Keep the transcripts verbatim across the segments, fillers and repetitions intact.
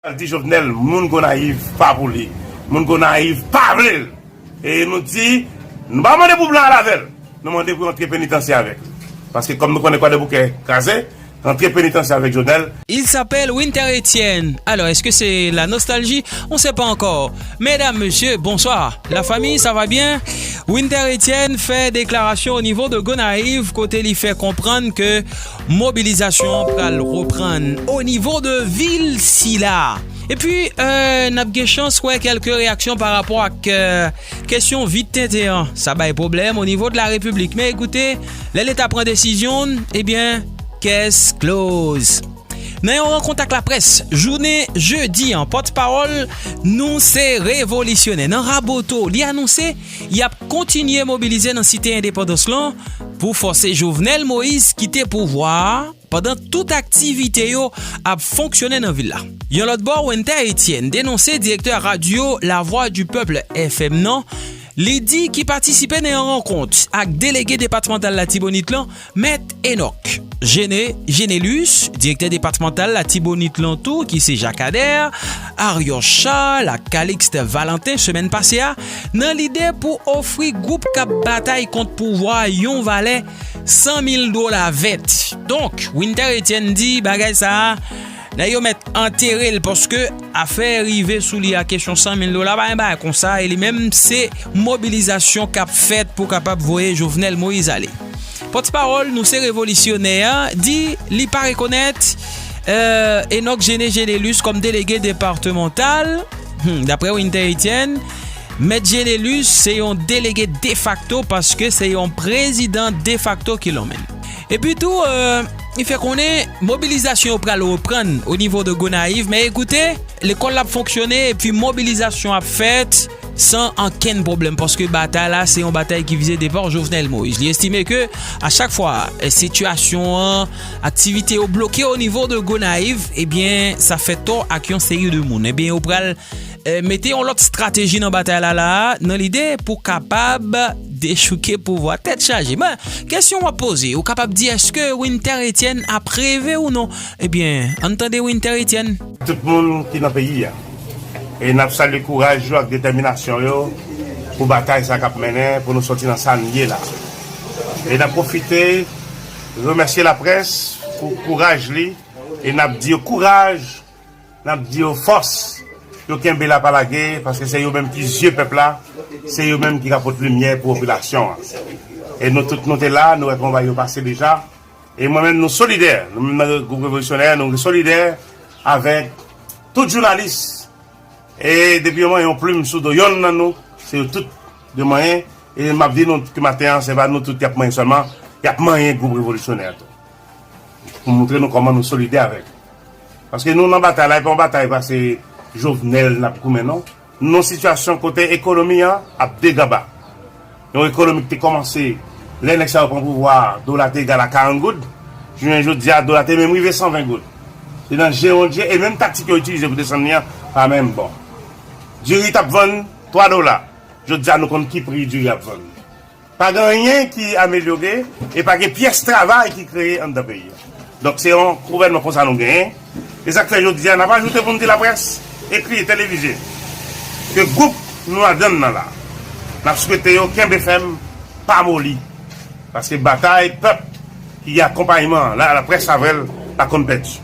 Al di Jovenel, moun Gonayiv pa pou li. Moun Gonayiv pa vle l. E nou di, nou pa mande pou blan al avè l. Nou mande pou antre penitansye avèk li. Paske kòm nou konnen Kwadèboukè kraze, antre penitansye avèk Jovenel. Il s'appelle Winter Etienne. Alors, est-ce que c'est la nostalgie? On sait pas encore. Mesdames, messieurs, bonsoir. La famille, ça va bien? Winter Etienne fè deklarasyon o nivo de Gonayiv kote li fè konprann ke mobilizasyon an pral reprann o nivo de vil sila. Epi, euh, n ap gen chans wè kèlke reyaksyon pa rapò ak euh, kesyon vid tenten an. Sa bay pwoblèm o nivo de la repiblik. Men ekoute, lè leta pran desizyon l, ebyen, case close. Nan yon rankont ak laprès, jounen jedi an, pòtpawòl Nou Se Revolisyonè nan Raboto, li anonse y ap kontinye mobilize nan Site Endepandans lan pou fòse Jovenel Moïse kite pouvwa a pandan tout aktivite yo ap fonksyone nan vil la. Yon lòt bò, Winter Etienne denonse direktè radyo La Voix du Peuple F M nan, li di ki patisipe nan yon rankont ak delege depatmantal Latibonit lan, Mèt Enock Gene, Genelus, direktè depatmantal Latibonit lan tou, ki se Jacques Ader, Arios Charles ak Calixte Valentin semèn pase a, nan lide pou ofri gwoup k ap batay kont pouvwa a yon valè san mil dola vèt. Donk, Winter Etienne di bagay sa a, nèg yo mèt antere l paske afè rive sou li a kesyon san mil dola pa yon bagay konsa e li menm se mobilizasyon k ap fèt pou kapab voye Jovenel Moïse ale. Pòtpawòl Nou Se Revolisyonè a di li pa rekonèt euh, Enock Gene Genelus kòm delege depatmantal. Hmm, daprè Winter Etienne, Mèt Genelus se yon delege defakto paske se yon prezidan defakto ki lonmen. Epi tou, euh, li fè konnen mobilizasyon yo pral reprann o nivo de Gonayiv, men ekoute, lekòl la ap fonksyone epi mobilizasyon ap fèt san ankenn pwoblèm paske batay la se yon batay ki vize devan Jovenel Moïse. Li estime ke a chak fwa eh, sitiyasyon an, aktivite yo bloke o nivo de Gonayiv, ebyen sa fè tò ak yon seri de moun. Ebyen yo pral eh, mete yon lòt estrateji nan batay la la a nan lide pou kapab dechouke pouvwa. Tèt chaje. Men, kesyon w ap poze, ou kapab di èske Winter Etienne ap reve ou non? Ebyen, ann tande Winter Etienne. Tout moun ki nan peyi a. E n ap salye kouraj yo ak detèminasyon yo pou batay sa k ap mennen pou nou soti nan sa n ye la. E n ap pwofite remèsye laprès pou kouraj li e n ap di yo kouraj, n ap di yo fòs, yo kenbe la pa lage paske se yo menm ki zye pèp la, se yo menm ki ka pot limyè pou popilasyon an. E nou tout nou te la, nou wè kòman bagay yo pase deja. E mwen menm nou solidè, nou menm nan gwoup revolisyonè, nou solidè avèk tout jounalis. E depi yo manyen yon plim sou do yonn nan nou, se yo tout yo manyen. E m ap di nou ke maten an, se pa nou tout y ap manyen sèlman, y ap manyen gwoup revolisyonè a tou. Pou montre nou kòman nou solidè avèk. Paske nou nan batay la, e pa yon batay pase Jovenel n ap goumen non. Nou nan sitiyasyon kote ekonomi an ap deganba. Yon ekonomi ki te kòmanse lè nèg sa yo pran pouvwa a, dola te egal a karant goud. Jounen jodi a, dola te menm rive san ven goud. Se nan je yon je, e menm taktik yo itilize pou desann li an, pa menm bon. Diri t ap vann twa dola. Jodi a, nou konn ki pri diri ap vann. Pa gen anyen ki amelyore e pa gen pyès travay ki kreye anndan peyi a. Donk, se yon gouvènman konsa nou genyen. E sa k fè jodi a, n ap ajoute pou n di laprès, ekri, televize, ke gwoup nou ladann nan la, n ap swete yo kenbe fèm, pa moli. Paske batay pèp ki gen akonpayman, la, laprès avè l, pa konn pèdi.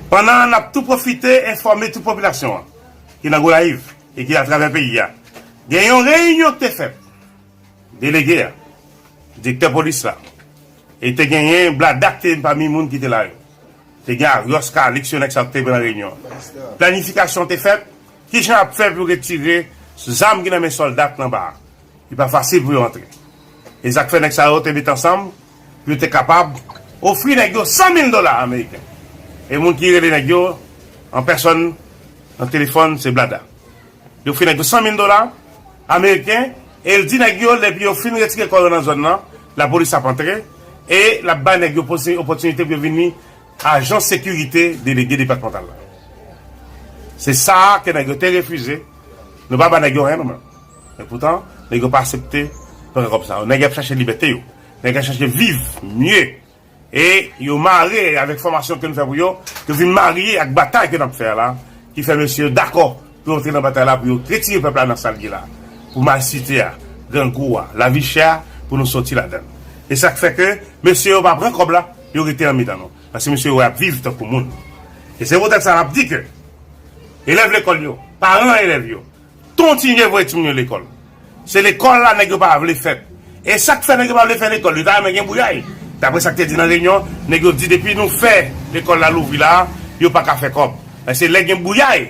Pandan n ap tou pwofite enfòme tout popilasyon an ki nan Gonayiv e ki atravè peyi a, gen yon reyinyon ki te fèt. Delege a, direktè polis la, e te genyen Blada k te pami moun ki te la yo. Te gen Arios, Calix, yo nèg sa yo ki te nan reyinyon an. Planifikasyon te fèt, kijan y ap fè pou retire zam ki nan men sòlda k nan ba a. Li pa fasil pou yo antre. E sa k fè nèg sa yo te met ansanm pou yo te kapab ofri nèg yo san mil dola ameriken. E moun ki rele nèg yo an pèsòn nan telefòn se Blada. Yo ofri nèg yo san mil dola ameriken e l di nèg yo depi yo fin retire kò yo nan zòn nan, lapolis ap antre e l ap bay nèg yo posi- opòtinite pou yo vini ajan sekirite delege depatmantal la. Se sa a ke nèg yo te refize. Nou pa ba nèg yo anyen nou menm. Men poutan, nèg yo pa aksepte pran kòb sa yo. Nèg yo ap chache libète yo. Nèg yo ap chache viv mye. E yo mare avèk fòmasyon ke nou fè pou yo, yo vin marye ak batay ke n ap fè a la, ki fè mesye yo dakò pou yo antre nan batay la, pou yo retire pèp la nan sa l ye la, pou malsite a, grangou a, lavi chè a, pou nou soti ladan l. E sa k fè ke mesye yo pa pran kòb la, yo rete nan mitan nou. Paske mesye yo ap viv tankou moun. E se poutèt sa n ap di ke elèv lekòl yo, paran elèv yo, kontinye voye timoun yo lekòl. Se lekòl la nèg yo pa vle fè. E sa k fè nèg yo pa vle fè lekòl, yo ta renmen gen bouyay. Daprè sa k te di nan reyinyon, nèg yo di depi nou fè lekòl la louvri la, yo pa ka fè kòb. Men se lè gen bouyay,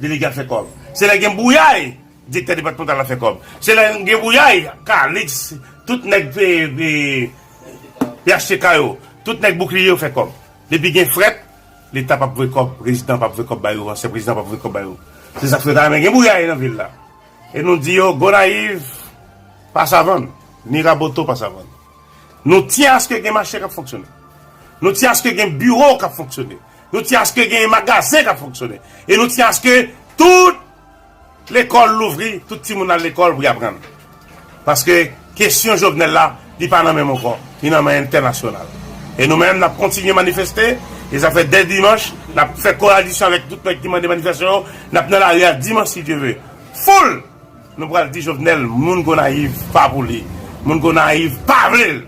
delege a fè kòb. Se lè gen bouyay, direktè depatmantal la fè kòb. Se lè gen bouyay, Kalix, tout nèg P H T K yo, tout nèg Boukliye yo fè kòb. Depi gen frèt, Leta p ap voye kòb, prezidan p ap voye kòb ba yo, ansyen prezidan p ap voye kòb ba yo. Se sa k fè ta renmen gen bouyay nan vil la. E nou di yo, Gonayiv pa savann, ni Raboto pa savann. Nou tyen aske gen mache k ap fonksyone. Nou tyen aske gen biwo k ap fonksyone. Nou tyen aske gen magazen k ap fonksyone. E nou tyen aske tout lekòl louvri, tout timoun al lekòl pou y aprann. Paske kesyon Jovenel la, li pa nan men m ankò, li nan men entènasyonal. E nou menm, n ap kontinye manifeste, e sa fè dè dimanch, n ap fè koalisyon avèk tout nèg ki mande manifestasyon yo, n ap nan lari a dimanch si Dye ve. Foul! Nou pral di Jovenel, moun Gonayiv pa pou li. Moun Gonayiv pa vle l.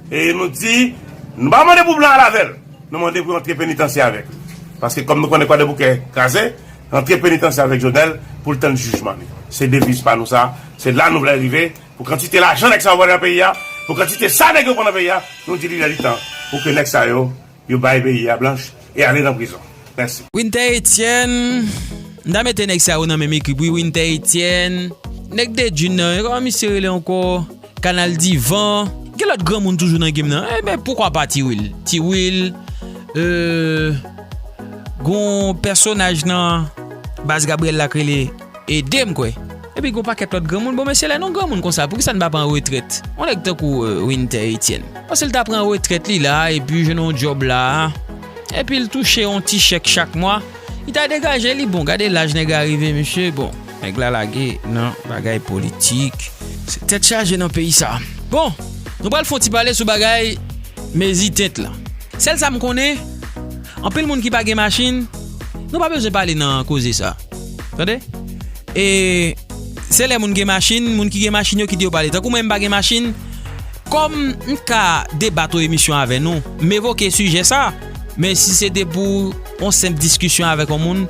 E nou di, nou pa mande pou blan al avè l. Nou mande pou antre penitansye avèk li. Paske kòm nou konnen Kwadèboukè kraze, antre penitansye avèk Jovenel pou l tann jijman li. Se deviz pa nou sa. Se la nou vle rive. Pou kantite lajan nèg sa yo pran nan peyi a, pou kantite sa nèg yo pran nan peyi a, nou di li lè li tan pou ke nèg sa yo, yo bay peyi a blanch e ale nan prizon. Mèsi. Winter Etienne, m ta mete nèg sa yo nan menm ekip wi, Winter Etienne, nèg de Dune nan, kòman misye rele ankò? Kanal Divan. Gen lòt granmoun toujou nan game nan. Enben, poukwa pa Ti Will? Ti Will, euh, gon pèsonaj nan baz Gabriel la k rele Ede m kwè. Epi gon pakèt lòt granmoun. Bon, mesye, lè nou granmoun konsa, poukisa n pa pran retrèt? Yon nèg tankou, euh, Winter Etienne. Paske l ta pran retrèt li la, epi jwenn yon djòb la, epi l touche yon ti chèk chak mwa, li ta degaje li. Bon, gade laj nèg la rive, mesye. Bon, nèg la lage nan bagay politik. Se tèt chaje nan peyi sa. Bon, nou pral fè yon ti pale sou bagay mezi tent la. Sèl sa m konnen, anpil moun ki pa gen machin, nou pa bezwen pale nan koze sa. Tande? E se lè moun gen machin, moun ki gen machin yo kite yo pale. Tankou mwen, m pa gen machin, kòm m ka debat yon emisyon avè nou, m evoke sijè sa, men si se te pou yon senp diskisyon avèk yon moun,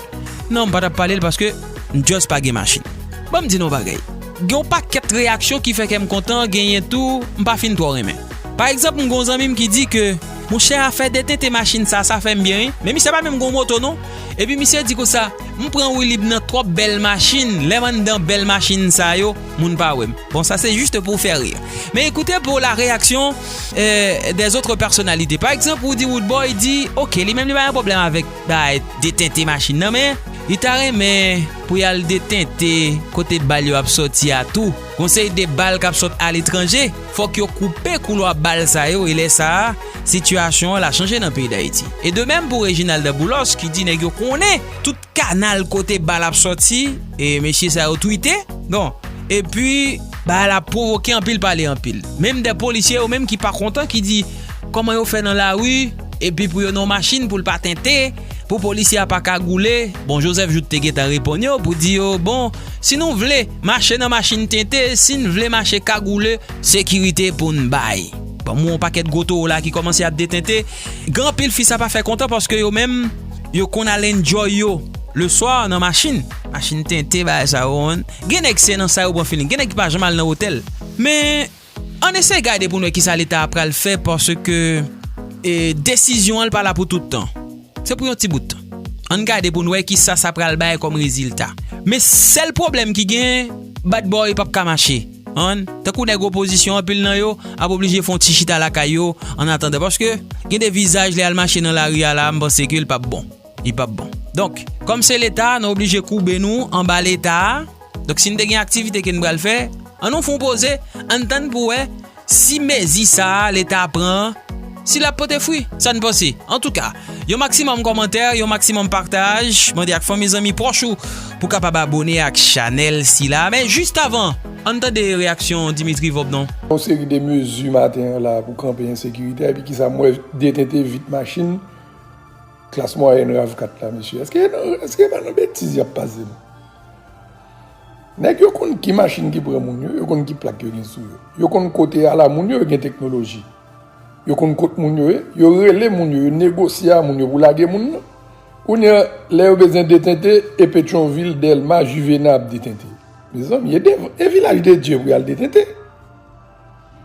non, m pa t ap pale l paske m just pa gen machin. Ban m di nou yon bagay. Gen yon pakèt reyaksyon ki fè kè m kontan, genyen tou, m pa fin twò renmen. Pa egzanp, m gen yon zanmi m ki di ke, monchè, afè detente machin sa, sa fè m byen, wi. Men misye pa menm gen yon moto, non. Epi misye di konsa, m pran woulib nan twòp bèl machin. Lè m anndan bèl machin sa yo, moun pa wè m. Bon, sa se juste pour faire rire. Men ekoute pour la réaction, euh, des autres personnalités. Pa egzanp, ou di Roodboy di, oke, li menm li pa gen pwoblèm avèk bay detente machin nan, men li ta renmen pou y al detente kote bal yo ap sòti a tou. Gon seri de bal k ap sot aletranje, fòk yo koupe koulwa bal sa yo, e lè sa a, sitiyasyon an la chanje nan peyi Dayiti. E de menm pou Reginald Boulos ki di nèg yo konnen tout kanal kote bal ap sòti, e mesye sa yo twite. Bon, epi bal ap pwovoke anpil pale anpil. Menm de polisye yo menm ki pa kontan, ki di kòman yo fè nan lari, epi pou yo nan machin pou l pa tente, pou polisye a pa kagoule. Bon, Joseph Jouthe te gentan reponn yo pou di yo, bon, si nou vle mache nan machin tente, si n vle mache kagoule, sekirite pou n bay. Bon, m wè yon pakèt gwo towo la ki kòmanse ap detente. Gen anpil fi sa pa fè kontan paske yo menm, yo konn al enjoy yo le swa nan machin. Machin tente, bagay sa yo, gen nèg se nan sa yo pran feeling. Gen nèg ki pa janm al nan otèl. Men, ann eseye gade pou n wè kisa Leta a pral fè, paske, e, desizyon an, l pa la pou tout tan. Se pou yon ti bout tan. Ann gade pou n wè kisa sa pral bay kòm rezilta. Men sèl pwoblèm ki gen, Bad Boy p ap ka mache. An, tankou nèg opozisyon, anpil nan yo ap oblije fè yon ti chita lakay yo annatandan. Paske gen de vizaj lè al mache nan lari a la, m panse ke l p ap bon. Li p ap bon. Donk, kòm se Leta, nou oblije koube nou anba Leta a. Donk, si n te gen aktivite ke n pral fè, an nou fè yon poze, ann tann pou wè si mezi sa a Leta a pran an, si l ap pote fwi. Sa n panse? Antouka, Yon maksimòm kòmantè, yon maksimòm pataj, mande ak fanmi, zanmi, pwòch ou pou kapab abone ak chanèl sila. Men jis avan, ann tande reyaksyon Dimitri Vorbe non. Yon seri de mezi maten an la pou kanpe ensekirite, epi kisa m wè, detente vit machin klas mwayèn rav kat la, mesye. Èske, èske pa nan betiz y ap pase nou? Nèg yo konn ki machin ki pran moun yo, yo konn ki plak yo gen sou yo. Yo konn kote ala moun yo, yo gen teknoloji. Yo konn kot moun yo ye, yo rele moun yo, yo negosye a moun yo pou lage moun nan. Kounye a, lè yo bezwen detente, e Petyonvil, Dèlma, Jivena ap detente. Mezanmi, e, de, e Vilaj de Dye pou y al detente.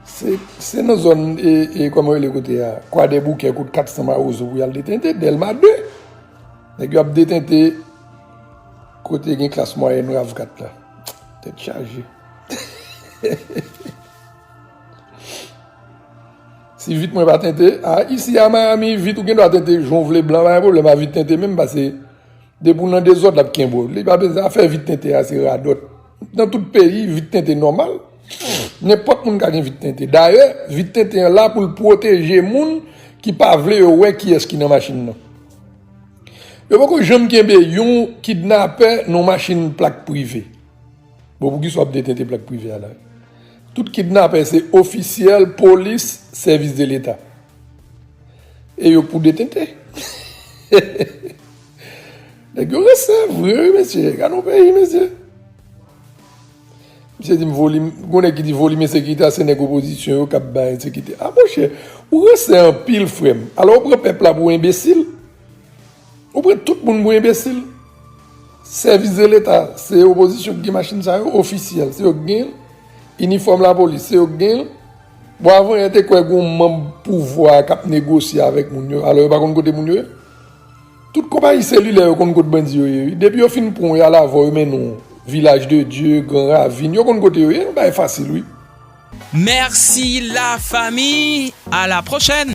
Se, se nan zòn, e, e, kòman yo rele kote a, Kwadèboukè, kot kat san Mawozo pou y al detente, Dèlma de. Nèg yo ap detente kote gen klas mwayèn rav kat la. Tèt chaje. Si vit mwen pa tente, a, isi a Miami, vit ou gen dwa tente jan w vle blan, pa gen pwoblèm, a vit tente menm, pase depi w nan dezòd, l ap kenbe w. Li pa bezwen, afè vit tente a, se radòt. Nan tout peyi, vit tente nòmal. Nenpòt moun ka gen vit tente. Dayè, vit tente an la pou l pwoteje moun ki pa vle yo wè kiyès ki nan machin nan. Yo poko janm kenbe yon kidnapè nan machin plak prive. Bon, poukisa w ap detente plak prive a la? Tout kidnapè se ofisyèl, polis, sèvis de leta. E yo pou detente. Nèg yo ransè vre, wi, mesye. Gade yon peyi, mesye. Misye di m volim, gon nèg ki di volim ensekirite a se nèg opozisyon yo k ap bay ensekirite. A monchè, ou ransè anpil, frè m. Alò ou pran pèp la pou enbesil. Ou pran tout moun pou enbesil. Sèvis de leta, se opozisyon ki gen machin sa yo, ofisyèl, se yo ki gen l. Inifòm lapolis, se yo ki gen l. Bon, avan yè te kwè gon manm pouvwa k ap negosye avèk moun yo, alò yo pa konn kote moun yo ye. Tout konpayi selilè yo konn kot bandi yo ye, wi. Depi yo fin pran w, y al avè w, yo mennen w Vilaj de Dye, Gran Ravin, yo konn kote yo ye, yon bagay fasil, wi. Mèsi la fami, à la prochaine.